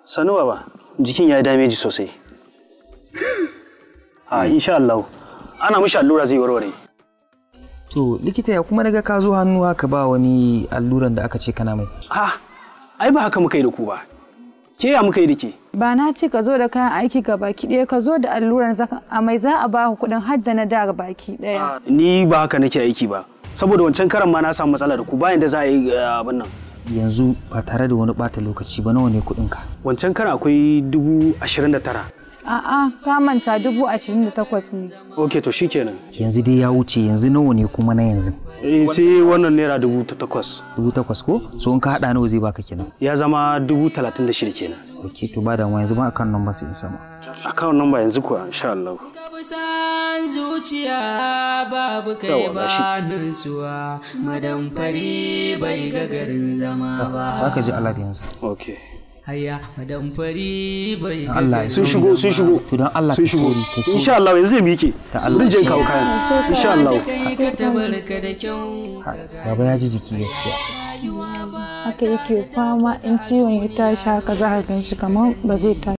Sanu baba, jikin ya yi dameji sosai. A insha Allah, ana mishi allura zai warware. To likita ya kuma naga ka zo hannu haka ba wani alluran da aka ce kana mai. Ah, ai ba haka muka yi da ku ba. Ke ya muka yi da ke? Ba na ce ka zo da kayan aiki ga baki ɗaya, ka zo da alluran zaka amai za a ba ku kuɗin har da na da baki ɗaya. Ni ba haka nake aiki ba. Saboda wancan karan ma na samu matsala da ku bayan da za a yi abin nan. Yanzu ba tare da wani ɓata lokaci ba, nawa ne kuɗin ka? Wancan karan akwai 29,000. A'a, ka manta 28,000 ne. Ok, to shikenan. Yanzu dai ya wuce, yanzu nawa ne kuma na yanzu? Eh, sai wannan naira 8,000. 8,000 ko? So in ka haɗa nawa zai baka kenan? Ya zama 36,000 kenan. Ok, to ba damuwa, yanzu ba account number sai in sama. Account number yanzu kuwa insha Allah. San zuciya babu kai ba nutsuwa, madan fari bai ga garin zama ba. Zaka ji Allah da yanzu. Ok. Haya madan fari bai ga Allah sun shigo, sun shigo. To dan Allah sun shigo. Insha Allah yanzu zai miƙe. Zan je kawo kayan. Insha Allah. Baba ya ji jiki gaskiya. Haka yake fama in ciwon ya tashi haka za ka gan shi kamar ba zai tashi.